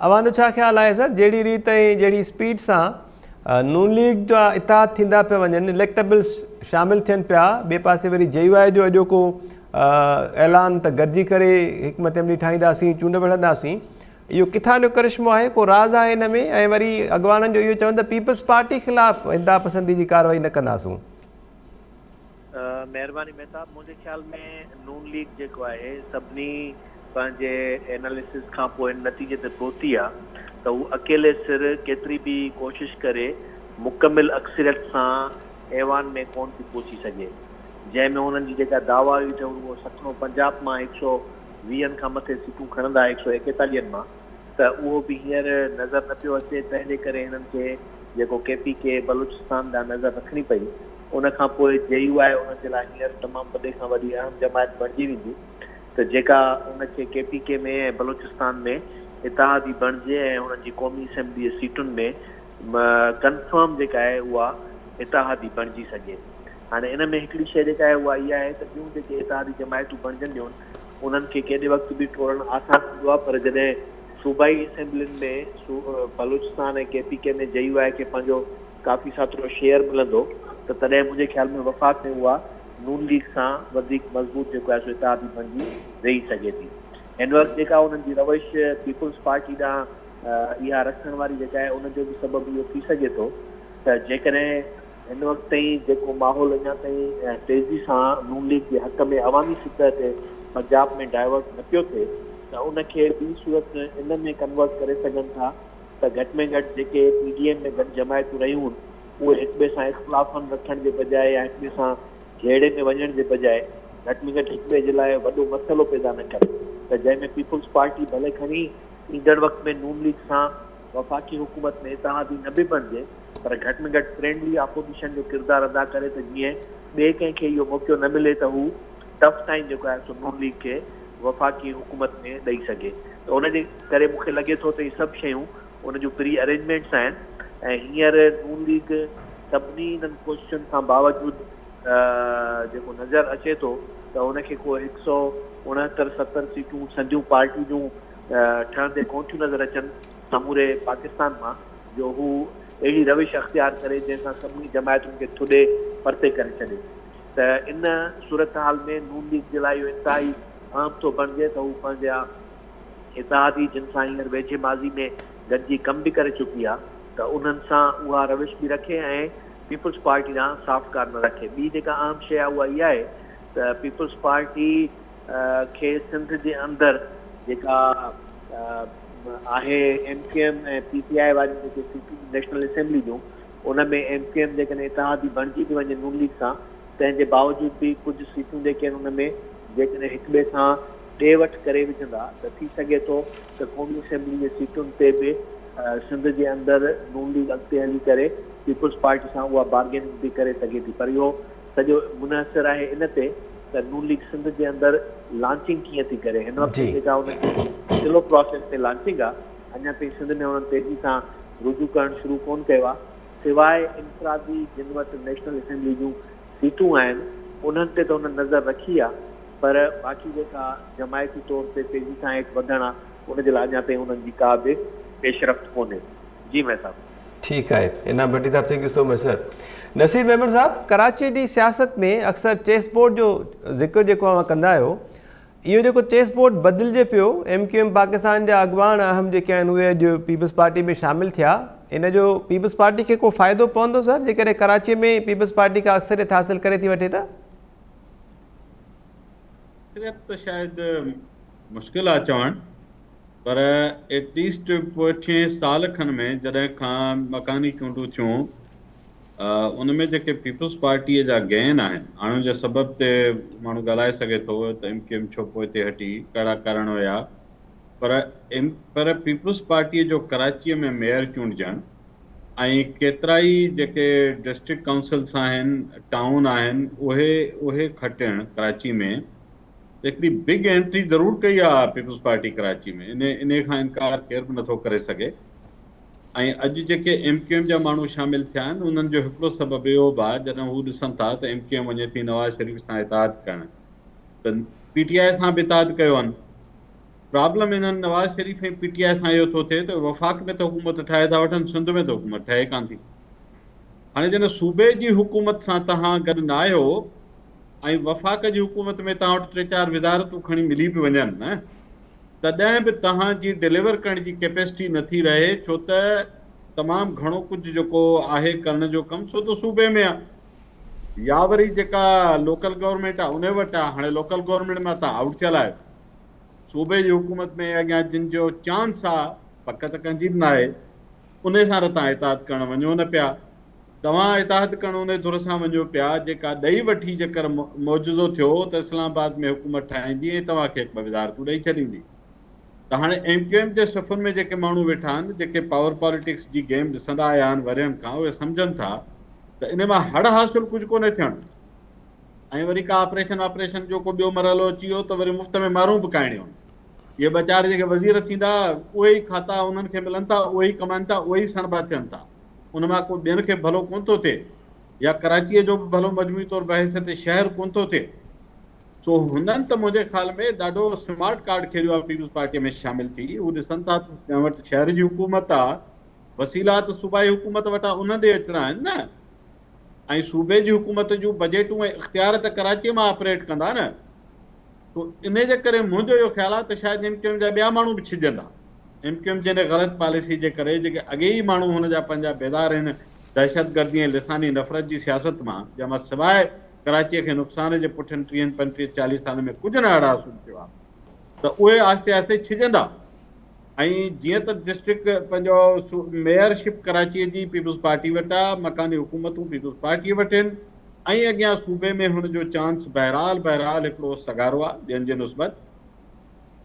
اوهان جو ڇا خيال آهي سر جهڙي ريت ۽ جهڙي اسپيڊ سان نون ليگ جا اتحاد ٿيندا پيا وڃن اليڪٽيبلز شامل ٿين پيا ٻئي پاسي وري جي يو آء جو اڄوڪو اعلان ته گڏجي ڪري حڪمت عملي ٺاهينداسين چونڊ وڙهنداسين اهو ڪٿان جو ڪرشمو آهي ڪو راز آهي ان ۾ ۽ وري اڳواڻن جو اهو چوڻ ته پيپلز پارٽي خلاف انتها پسندي جي ڪارروائي نه ڪنداسون. مهرباني مهتاب منهنجي خيال ۾ نون ليگ جيڪو آهي سڀني پنهنجي ايناليسز کان پوء ان نتيجي تي پهتي آ ته هو اڪيلي سر ڪيتري به ڪوشش ڪري مڪمل اڪثريت سان ايوان ۾ ڪون ٿي پهچي سگهي جنهن ۾ انهن جي جيڪا دعويٰ هئي ته هو رڳو سکڻو پنجاب مان هڪ سو ويهن کان مٿي سيٽون کڻندا هڪ سو ايڪيتاليهن مان ته اهو به هينئر نظر نه پيو اچي تنهن جي ڪري هنن کي جيڪو ڪي پي ڪي بلوچستان ڏانهن نظر رکڻي پئي ان کان پوء جي يو آء انهن جي لاء هينئر تمام وڏي کان وڏي اهم جماعت بڻجي ويندي ته جيڪا ان کي ڪي پي ڪي ۾ ۽ بلوچستان ۾ اتحادي بڻجي ۽ انهن جي قومي اسيمبلي جي سيٽن ۾ ڪنفرم جيڪا آهي اها اتحادي بڻجي سگهي. هاڻي ان ۾ هڪڙي شيء جيڪا آهي اها اها آهي ته ٻيون جيڪي اتحادي جماعتون بڻجنديون انهن کي ڪيڏي وقت به ٽوڙڻ آسان هوندو آهي پر جڏهن صوبائي اسيمبلين ۾ بلوچستان ۽ ڪي پي ڪي ۾ جي يو آء کي پنهنجو ڪافي ساترو شيئر ملندو ته تڏهن منهنجي خيال ۾ وفاق ۾ اها نون ليگ سان وڌيڪ مضبوط جيڪو آهي سو اتحادي بڻجي ويهي سگهي ٿي. هن وقت جيڪا انهن جي روش پيپلز پارٽي ڏانهن اها رکڻ واري جيڪا آهي ان جو به سبب اهو ٿي سگهي ٿو ته جيڪڏهن هن وقت تائين جيڪو ماحول اڃا تائين تيزي سان نون ليگ جي حق ۾ عوامي سطح تي پنجاب ۾ ڊائيورٽ نه پيو ٿئي ته ان کي ٻي صورت ان ۾ ڪنورٽ ڪري سگهن ٿا ته گهٽ ۾ گهٽ جيڪي پي ڊي ايم ۾ گڏ جماعتون رهيون اهي هڪ ٻئي سان اختلافن رکڻ جي بجاء يا هڪ ٻئي سان جهيڙي ۾ وڃڻ جي بجاء گهٽ ۾ گهٽ هڪ ٻئي جي لاء وڏو مسئلو پيدا نه ڪن ته جنهن ۾ پيپلز پارٽي ڀلي کڻي ايندڙ وقت ۾ نون ليگ سان وفاقي حڪومت ۾ اتحادي نه به بڻجي پر گهٽ ۾ گهٽ فرينڊلي اپوزيشن جو ڪردار ادا ڪري ته جيئن ٻئي ڪنهن کي اهو موقعو نه ملي ته هو ٽف ٽائيم جيڪو آهي سو نون ليگ کي وفاقي حڪومت ۾ ڏئي سگهي ته ان جي ڪري مون کي لڳي ٿو ته هي سڀ شيون ان جون پري ارينجمينٽس آهن ۽ هينئر نون ليگ سڀني انهن ڪوششن کان باوجود جيڪو نظر اچي ٿو ته ان کي ڪو هڪ سئو اڻهتر ستر سيٽون سنديون پارٽي جون ٺهندي ڪونه ٿيون نظر اچن سموري پاڪستان مان جو هو اهڙي روش اختيار ڪري جنهن سان سڀني جماعتن کي ٿڏي پرتي ڪري ڇڏي ته ان صورتحال ۾ نون ليگ جي لاء اهو انتهائي اهم ٿو بڻجي ته هو پنهنجا اتحادي جن سان هينئر ويجهي ماضي ۾ گڏجي ڪم به ڪري چڪي آ ته انهن سان اها روش به رکي ۽ پيپلز پارٽي ڏانهن صاف ڪار نه رکي. ٻي جيڪا اهم شيء آ اها اها آهي ته پيپلز پارٽي کي سنڌ جي اندر جيڪا آهي M Q M ۽ P T I واريون جيڪي سيٽون نيشنل اسيمبلي جون ان ۾ ايم ڪيو ايم جيڪڏهن اتحادي بڻجي به وڃي نون ليگ سان تنهن جي باوجود به ڪجهه سيٽون جيڪي آهن ان ۾ جيڪڏهن هڪ ٻئي سان ڏي وٺ ڪري وجهندا ته ٿي سگهي ٿو ته قومي اسيمبلي جي سيٽن تي به سنڌ جي اندر نون ليگ اڳتي هلي ڪري پيپلز پارٽي سان اها بارگيننگ به ڪري سگهي ٿي پر اهو سڄو منحصر آهي ان تي ته نون ليگ سنڌ جي اندر لانچنگ ڪيئن ٿي ڪري هن وقت جيڪا ان جي سلو پراسيس تي لانچنگ آهي اڃا تائين سنڌ ۾ انهن تيزي سان رجوع ڪرڻ شروع ڪونه ڪيو آهي سواء انفرادي جن وٽ نيشنل اسيمبلي جون سيٽون آهن انهن تي ته انهن نظر رکي آهي پر باقي جيڪا جماعتي طور تي تيزي سان هيٺ وڌڻ آ ان جي لاء اڃا تائين انهن جي ڪا به پيش رفت ڪونهي. جي مهتاب. ٺيڪ آهي انعام ڀٽي صاحب thank you so much sir. Naseer Memon صاحب ڪراچي جي سياست ۾ اڪثر چيس بورڊ جو ذڪر جيڪو اوهان ڪندا آهيو اهو جيڪو چيس بورڊ بدلجي پيو ايم ڪيو ايم پاڪستان جا اڳواڻ اهم جيڪي آهن اهي اڄ پيپلز پارٽي ۾ شامل ٿيا ان جو پيپلز پارٽي کي ڪو فائدو پوندو سر جيڪڏهن ڪراچي ۾ پيپلز پارٽي ڪا اڪثريت حاصل ڪري ٿي وٺي ته؟ اڪثريت ته شايد مشڪل آ چوڻ پر ايٽ ليسٽ پوئين سال کن ۾ جڏهن کان مڪاني چونڊون ٿيون ان ۾ جيڪي پيپلز پارٽيء جا گين آهن هاڻي ان جي سبب تي ماڻهو ڳالهائي سگهي ٿو ته ايم ڪيو ايم ڇو پوئتي هٽي ڪهڙا ڪارڻ هيا پر ايم پر پيپلز پارٽيء جو ڪراچيء ۾ ميئر چونڊجڻ ۽ ڪيترائي جيڪي ڊسٽرڪٽ ڪائونسلس آهن ٽائون آهن اهي اهي کٽڻ ڪراچي ۾ هڪڙي بگ انٽري ضرور ڪئي آ پيپلز پارٽي ڪراچي ۾ ان انهي کان انڪار ڪير به نٿو ڪري سگهي ۽ اڄ جيڪي ايم ڪيو ايم جا ماڻهو شامل ٿيا آهن انهن جو هڪڙو سبب اهو به آهي جڏهن هو ڏسن ٿا ته ايم ڪيو ايم وڃي ٿي نواز شريف سان اتحاد ڪرڻ ته پي ٽي آء سان به اتحاد ڪيو آهن. پرابلم انهن نواز شريف ۽ پي ٽي آء سان اهو ٿو ٿئي ته وفاق ۾ ته حڪومت ٺاهي ٿا وٺن، سنڌ ۾ ته حڪومت ٺهي ڪانه ٿي. هاڻي جڏهن صوبي جي حڪومت سان توهان گڏ نه آهيو ۽ وفاق جي حڪومت ۾ توهان وٽ ٽي چار وزارتون کڻي ملي به وڃن نه تڏهن به توهان جي ڊليور ڪرڻ جي ڪيپيسٽي نٿي رهي ڇو ته تمام گهڻو ڪجهه جيڪو آهي ڪرڻ جو ڪم سو ته صوبي ۾ آهي. يا وري جيڪا لوڪل گورنمينٽ آهي ان وٽ آهي. هاڻي لوڪل گورنمينٽ مان توهان آئوٽ ٿيل آهيو. صوبي جي حڪومت ۾ اڳيان جن جو چانس آ، پڪ ته ڪنهن جي به ناهي، انهي سان توهان اتحاد ڪرڻ وڃو نه پيا. توهان اتحاد ڪرڻ انهي ڌر سان وڃو پيا جيڪا ڏئي وٺي جيڪر معجزو ٿيو ته اسلام آباد ۾ حڪومت ٺاهيندي ۽ توهان کي هڪ ٻه وزارتون ڏئي ڇڏيندي. ته هاڻي ايم ڪيو ايم جي صفن ۾ جيڪي ماڻهو ويٺا آهن، جيڪي پاور پاليٽڪس جي گيم ڏسندا آيا آهن ورهين کان، اهي سمجهن ٿا ته انهي مان هڙ حاصل ڪجهه ڪونهي ٿيڻو ۽ وري ڪا آپريشن واپريشن جو ڪو ٻيو مرحلو اچي ويو ته وري مفت ۾ مارون به کائڻيون آهن. اهي ٻه چار جيڪي وزير ٿيندا اهي ئي کاتا انهن کي ملن ٿا، اهي ئي ڪمائن ٿا، اهي ئي سڻڀا ٿين ٿا. ان مان ڪو ٻين کي ڀلو ڪونه ٿو ٿئي يا ڪراچيء جو به ڀلو مجموعي طور بحيثيت شهر ڪونه ٿو ٿئي. سو هنن ته منهنجي خيال ۾ ڏاڍو سمارٽ ڪارڊ کيڏيو آهي پيپلز پارٽيء ۾ شامل ٿي. هو ڏسن ٿا ته جنهن وٽ شهر جي حڪومت آ، وسيلا ته صوبائي حڪومت وٽان انهن ڏي اچڻا آهن نه ۽ صوبي جي حڪومت جون بجيٽون ۽ اختيار ته ڪراچيء مان آپريٽ ڪندا نه. سو انهي جي ڪري منهنجو اهو خيال آهي ته شايد ايم ڪيو ايم جا ٻيا ماڻهو به ڇڄندا. ايم ڪيو ايم جي انهي غلط پاليسي جي ڪري جيڪي اڳي ئي ماڻهو هن جا پنهنجا بيزار آهن دهشتگردي ۽ لساني نفرت جي سياست مان جنهن مان سواء ڪراچيء کي نقصان جي پٺين ٽيهن پنجٽيهه چاليهه سالن ۾ ڪجهه نه اهڙا حاصل ٿيو آهي ته اهي آهستي آهستي ڇڄندا ۽ جيئن ته ڊسٽرڪٽ پنهنجو ميئر شپ ڪراچيء جي پيپلز پارٽي وٽ آهي، مڪاني حڪومتون پيپلز پارٽيء وٽ آهن ۽ اڳيان صوبي ۾ هن جو چانس بهرحال بهرحال هڪڙو سگهارو آهي ٻين جي نسبت.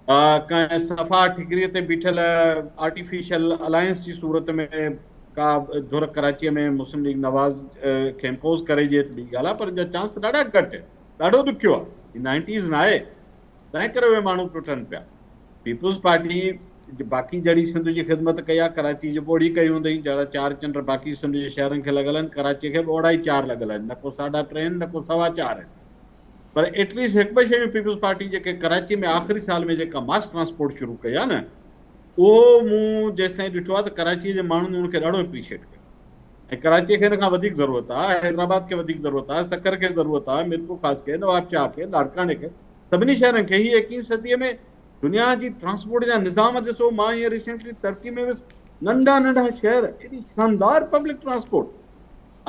ڪنهن صفا ٺڪريء تي بيٺل آرٽيفيشل الائنس جي صورت ۾ ڪا ڌر ڪراچيء ۾ مسلم ليگ نواز کي امپوز ڪري ڏئي ته ٻي ڳالهه آهي پر ان جا چانس ڏاڍا گهٽ آهن، ڏاڍو ڏکيو آهي، هي نائنٽيز ناهي، تنهن ڪري اهي ماڻهو ٽٽن پيا. پيپلز پارٽي باقي جهڙي سنڌ جي خدمت ڪئي آهي، ڪراچي جي به اوڙي ڪئي هوندئي، جهڙا چار چنڊ باقي سنڌ جي شهرن کي لڳل آهن، ڪراچيء کي به اوڙا ئي چار لڳل آهن، نه ڪو ساڍا ٽي آهن نه ڪو سوا چار آهن. پر ايٽليسٽ هڪ ٻه شيون پيپلز پارٽي جيڪي ڪراچي ۾ آخري سال ۾ جيڪا ماس ٽرانسپورٽ شروع ڪئي آهي نه اهو مون جيستائين ڏٺو آهي ته ڪراچي جي ماڻهن ان کي ڏاڍو اپريشيٽ ڪيو ۽ ڪراچي کي ان کان وڌيڪ ضرورت آهي، حيدرآباد کي وڌيڪ ضرورت آهي، سکر کي ضرورت آهي، ميرپورخاص کي، نوابشاهه کي، لاڙڪاڻي کي، سڀني شهرن کي. هي ايڪيهين صديء ۾ دنيا جي ٽرانسپورٽ جا نظام ڏسو، مان هينئر ريسينٽلي ترڪي ۾ ويس، ننڍا ننڍا شهر ايڏي شاندار پبلڪ ٽرانسپورٽ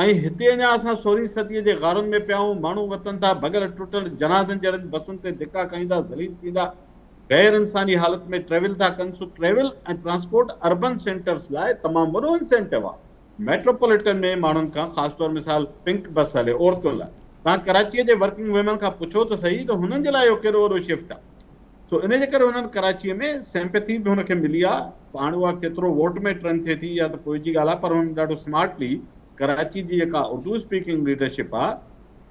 ۽ هتي اڃا اسان سورهين صديء جي غارن ۾ پيا آهيون، ماڻهو وتن ٿا ڀڳل ٽٽل جنازن جهڙن بسن تي ڌڪا کائيندا ذليل ٿيندا غير انساني حالت ۾ ٽريول ٿا ڪن، سو ٽريول ۽ ٽرانسپورٽ اربن سينٽرز لاء تمام وڏو انسينٽو آهي. ميٽروپوليٽن ۾ ماڻهن کان خاص طور مثال پنڪ بس هلي عورتن لاء، توهان ڪراچيء جي ورڪنگ ويمن کان پڇو ته سهي ته هنن جي لاء اهو ڪيڏو وڏو شفٽ آهي. سو انهي جي ڪري هنن ڪراچيء ۾ سيمپيٿي به هن کي ملي آ، هاڻ اها ڪيترو ووٽ ۾ ٽرن ٿئي ٿي اها ته پوء جي ڳالهه آ پر هنن ڏاڍو سمارٽلي ڪراچي جي جيڪا اردو اسپيڪنگ ليڊرشپ آ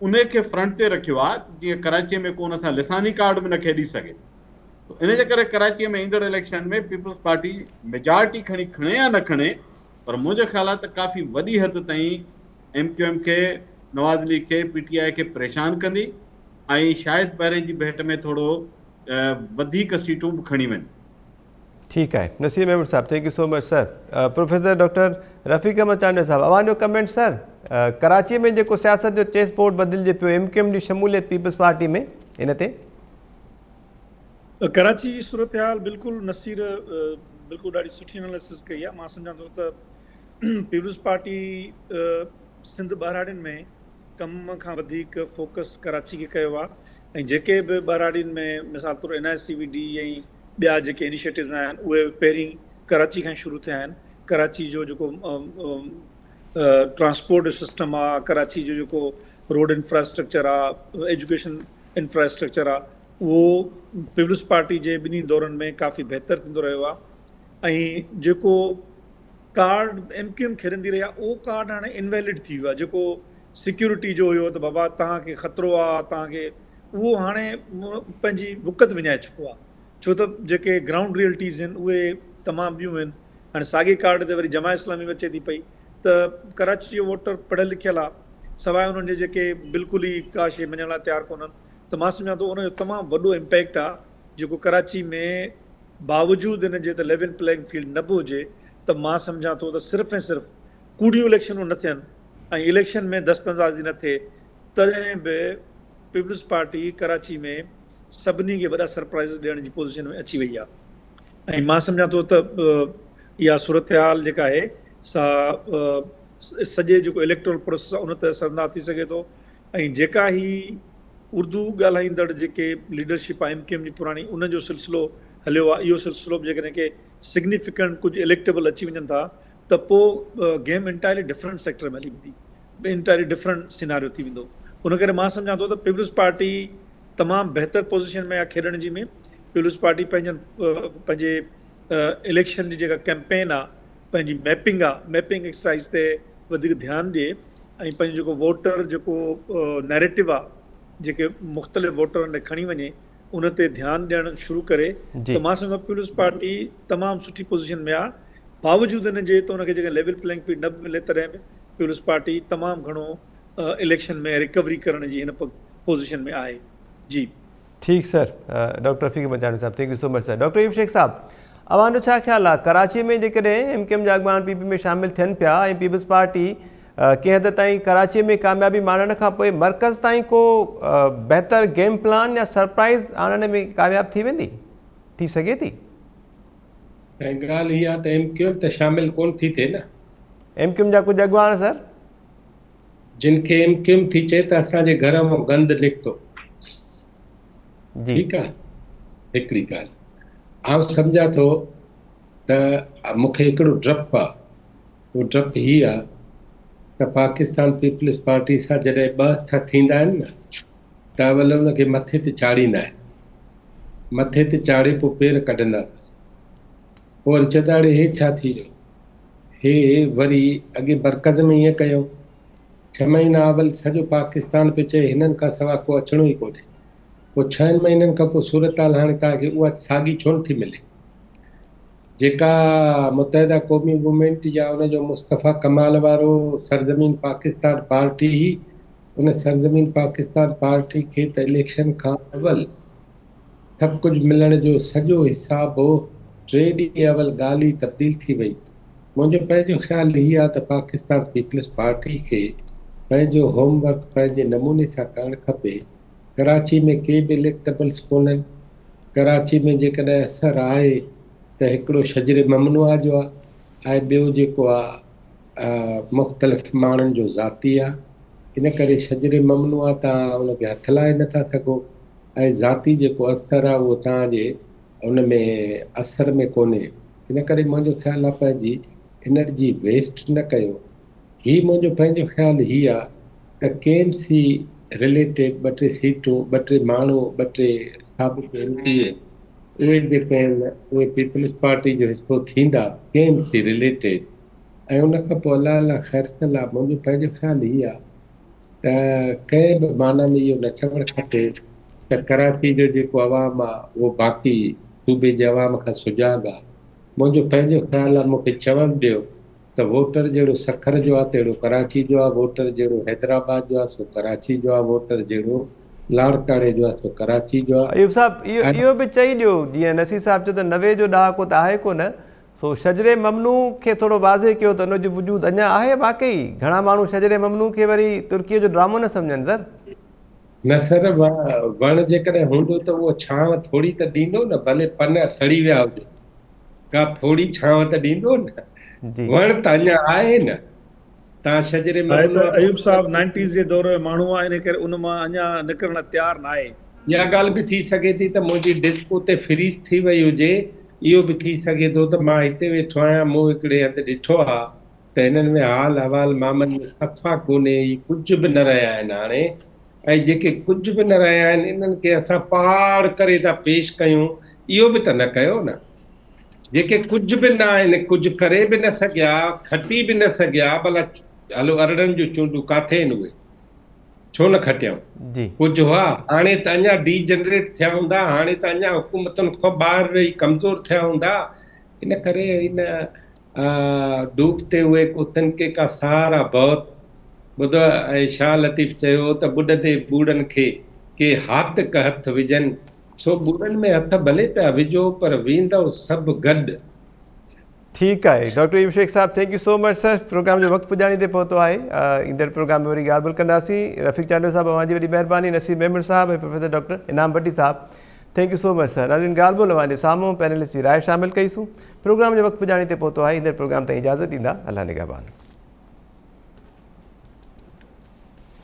انهي کي فرنٽ تي رکيو آ ته جيئن ڪراچيء ۾ ڪو ان سان لساني ڪارڊ به نه کيڏي سگهي. سو انهي جي ڪري ڪراچيء ۾ ايندڙ اليڪشن ۾ پيپلز پارٽي ميجارٽي کڻي کڻي يا نه کڻي پر منهنجو خيال آ ته ڪافي وڏي حد تائين ايم ڪيو ايم کي، نواز ليگ کي، پي ٽي آء کي پريشان ڪندي ۽ شايد پهرين جي ڀيٽ ۾ ٿورو وڌيڪ سيٽون به کڻي وڃي. ٺيڪ آهي نصير محمود صاحب thank you so much sir. Professor doctor Rafiq Ahmed Chandio صاحب اوهان جو ڪمينٽ سر ڪراچي ۾ جيڪو سياست جو چيس بورڊ بدلجي پيو ايم ڪيو ايم جي شموليت پيپلز پارٽي ۾ ان تي. ڪراچي جي صورتحال بلڪل نصير بلڪل ڏاڍي سٺي اناليسس ڪئي آهي مان سمجهان ٿو ته پيپلز پارٽي سنڌ ٻهراڙين ۾ ڪم کان وڌيڪ فوڪس ڪراچي کي ڪيو آهي ۽ جيڪي به ٻهراڙين ۾ مثال طور N I C V D ۽ ٻيا جيڪي انيشيٽوز آهن اهي پهرين ڪراچي کان شروع ٿيا آهن. ڪراچي جو جيڪو ٽرانسپورٽ جو سسٽم آهي، ڪراچي جو جيڪو روڊ انفراسٽرڪچر آهي، ايجوڪيشن انفراسٽرڪچر آهي اهو پيپلز پارٽي جي ٻنهي دورن ۾ ڪافي بهتر ٿيندو رهيو آهي ۽ جيڪو ڪارڊ ايم ڪيو ايم کيڏندي رهي آهي اهو ڪارڊ هاڻي انويلڊ ٿي ويو آهي جيڪو سيڪيورٽي جو هيو ته بابا توهان کي خطرو آهي توهان کي اهو هاڻي پنهنجي وقت وڃائي چڪو آهي ڇو ته جيڪي گرائونڊ ريئلٽيز آهن اهي تمام ٻيون آهن هاڻي ساڳي ڪارڊ تي وري جماعت اسلامي به اچي ٿي پئي ته ڪراچي جو ووٽر پڙهيل لکيل آهي سواء انهن جي جيڪي بلڪل ئي ڪا شي مڃڻ لاء تيار ڪونهن. ته مان سمجهان ٿو ان جو تمام وڏو امپيڪٽ آ جيڪو ڪراچي ۾ باوجود ان جي ته ليول پليئنگ فيلڊ نه به هجي ته مان سمجهان ٿو ته صرف ۽ صرف ڪوڙيون اليڪشنون نه ٿين ۽ اليڪشن ۾ دست اندازي نه ٿئي تڏهن به پيپلز پارٽي ڪراچي ۾ سڀني کي وڏا سرپرائيزز ڏيڻ جي پوزيشن ۾ اچي وئي آهي ۽ مان سمجهان ٿو ته اها صورتحال جيڪا آهي سا سڄي جيڪو اليڪٽرل پروسيس آهي ان تي اثر انداز ٿي سگهي ٿو ۽ جيڪا هي اردو ڳالهائيندڙ جيڪي ليڊرشپ آهي ايم ڪيو ايم جي پراڻي ان جو سلسلو هليو آهي اهو سلسلو به جيڪڏهن ڪي سگنيفڪنٽ ڪجهه اليڪٽيبل اچي وڃن ٿا ته پوء گيم انٽائرلي ڊفرنٽ سيڪٽر ۾ هلي ويندي انٽائرلي ڊفرنٽ سيناريو ٿي ويندو ان ڪري مان سمجهان ٿو ته پيپلز پارٽي تمام بهتر پوزيشن ۾ آهي کيڏڻ جي ۾ پيپلز پارٽي پنهنجن پنهنجي اليڪشن جي جيڪا ڪيمپين آهي پنهنجي ميپنگ آهي ميپنگ ايڪسرسائز تي وڌيڪ ڌيان ڏئي ۽ پنهنجو جيڪو ووٽر جيڪو نيريٽو آ جيڪي مختلف ووٽرن ڏي کڻي وڃي ان تي ڌيان ڏيڻ شروع ڪري ته مان سمجهان ٿو پيپلز پارٽي تمام سٺي پوزيشن ۾ آ باوجود ان جي ته ان کي جيڪڏهن ليول پليئنگ فيلڊ نه به ملي تڏهن به پيپلز پارٽي تمام گهڻو اليڪشن ۾ ريڪوري ڪرڻ جي هن پوزيشن ۾ آهي جي. ٺيڪ سر ڊاڪٽر رفيق احمد چانڊيو صاحب thank you so much sir doctor Ayub Shaikh صاحب اوهان جو ڇا خيال آهي ڪراچي ۾ جيڪڏهن ايم ڪيو ايم جا اڳواڻ پي پي ۾ شامل ٿين پيا ۽ پيپلز پارٽي ڪنهن حد تائين ڪراچي ۾ ڪاميابي ماڻڻ کان پوء مرڪز تائين ڪو بهتر گيم پلان يا سرپرائز آڻڻ ۾ ڪامياب ٿي ويندي ٿي سگهي ٿي؟ ۽ ڳالهه اها ته ايم ڪيو ايم ته شامل ڪونه ٿي ٿئي نه. ايم ڪيو ايم جا ڪجهه اڳواڻ سر. جن کي ايم ڪيو ايم ٿي چئي ته اسان جي گهر مان گند نڪتو. جي. ٺيڪ آ هڪڙي ڳالهه آئون سمجهان ٿو ته مون کي هڪڙو ڊپ آ اهو ڊپ هي آ ته پاڪستان پيپلز پارٽي سان جڏهن ٻه هٿ ٿيندا آهن نه ته اول ان کي مٿي تي چاڙهيندا آهن مٿي تي چاڙهي پوء پير ڪڍندا اٿس پوء وري چوندا اڙي هي ڇا ٿي ويو هي وري اڳي مرڪز ۾ ائين ڪيو ڇهه مهينا اول سڄو پاڪستان پيو چئي هنن کان سوا ڪو اچڻو ئي ڪونهي. پوء ڇهن مهينن کان پوء صورتحال هاڻي توهان کي اها ساڳي ڇو نه ٿي ملي جيڪا متحده قومي موومينٽ يا ان جو مصطفيٰ ڪمال وارو سرزمين پاڪستان پارٽي هئي ان سرزمين پاڪستان پارٽي کي ته اليڪشن کان اول سڀ ڪجهه ملڻ جو سڄو حساب هو ٽي ڏينهن اول ڳالهه ئي تبديل ٿي وئي. منهنجو پنهنجو خيال هي آ ته پاڪستان پيپلز پارٽي کي پنهنجو هوم ورڪ پنهنجي نموني سان ڪرڻ کپي. ڪراچي ۾ ڪي به اليڪٽبلز ڪونهن. ڪراچي ۾ جيڪڏهن اثر آهي ته هڪڙو شجر ممنوعه جو آ ۽ ٻيو جيڪو آ مختلف ماڻهن جو ذاتي آ. ان ڪري شجر ممنوعه تان ان کي هٿ لائي نٿا سگهو ۽ ذاتي جيڪو اثر آ اهو توهان جي ان ۾ اثر ۾ ڪونهي ان ڪري منهنجو خيال آ پنهنجي انرجي ويسٽ نه ڪيو هي منهنجو پنهنجو خيال هي آ ته ڪي ايم سي رليٽيڊ ٻه ٽي سيٽون ٻه ٽي ماڻهو ٻه ٽي سابق ايم پي اي اهي جيڪي آهن اهي پيپلز پارٽي جو حصو ٿيندا ڪي ايم سي رليٽيڊ ۽ ان کان پوء الله الله خير صلاح منهنجو پنهنجو خيال هي آ ته ڪنهن به معنيٰ ۾ اهو نه چوڻ کپي ته ڪراچي جو جيڪو عوام آ اهو باقي صوبي جي عوام کان سجاڳ آ. منهنجو پنهنجو خيال آ مون کي چوڻ ڏيو ته ووٽر جهڙو سکر جو آ تهڙو ڪراچي جو آ، ووٽر جهڙو حيدرآباد جو آ سو ڪراچي جو آ، ووٽر جهڙو لاڙڪاڻي جو آ سو ڪراچي جو آ. ايوب صاحب ۽ اهو به چئي ڏيو جيئن نصير صاحب چيو ته 90 جو ڏهاڪو ته آهي ڪونه سو شجر ممنوع کي ٿورو واضح ڪيو ته ان جو وجود اڃا آهي واقعي گهڻا ماڻهو شجر ممنوع کي وري ترڪيء جو ڊرامو نه سمجهن سر. نه سر وڻ جيڪڏهن هوندو ته اهو ڇانو ٿوري ته ڏيندو نه ڀلي پن سڙي ويا هجن ڪا ٿوري ڇانو ته ڏيندو نه وڻ ته اڃا آهي نه تان شجر آهي ته ايوب صاحب نائنٽيز جي دور جو ماڻهو آهي ان ڪري ان مان اڃا نڪرڻ لاء تيار ناهي. اها ڳالهه به ٿي سگهي ٿي ته منهنجي ڊسڪ اتي فريز ٿي وئي هجي، اهو به ٿي سگهي ٿو ته مان هتي ويٺو آهيان، مون هڪڙي هنڌ ڏٺو آ ته هنن ۾ حال احوال مامن ۾ صفا ڪونهي، هي ڪجهه به نه رهيا آهن هاڻي ۽ جيڪي ڪجهه به نه رهيا آهن انهن کي اسان پهاڙ ڪري ٿا پيش ڪيون، اهو به ته نه ڪيو نه. جيڪي ڪجهه به نه آهن، ڪجهه ڪري به نه سگهيا، کٽي به نه سگهيا، ڀلا هلو 18 جون چونڊون ڪاٿي آهن اهي؟ ڇو نه کٽيائون؟ ڪجهه هئا، هاڻي ته اڃا ڊي جنريٽ ٿيا هوندا، هاڻي ته اڃا حڪومتن کان ٻاهر رهي ڪمزور ٿيا هوندا، ان ڪري ان ڊوبتي هئي ڪو تنڪي ڪا سهارا بهت ٻڌو ۽ شاهه لطيف چيو هو ته ٻڏندي ٻوڙن کي ڪي هاتڪ هٿ وجهن، سو ٻوڙن ۾ هٿ ڀلي پيا وجهو پر ويندؤ سڀ گڏ. ٺيڪ آهي ڊاڪٽر ايوب شيخ صاحب thank you so much sir programme جو وقت پڄاڻي تي پهتو آهي ايندڙ پروگرام ۾ وري ڳالهه ٻولهه ڪنداسين رفيق چانڊيو صاحب اوهان جي وڏي مهرباني نصير ميمڻ صاحب ۽ پروفيسر ڊاڪٽر انعام ڀٽي صاحب thank you so much sir ناظرين ڳالهه ٻولهه اوهان جي سامهون پينلسٽ جي راء شامل ڪئي سون پروگرام جو وقت پڄاڻي تي پهتو آهي ايندڙ پروگرام تائين اجازت ڏيندا الله نگهبان.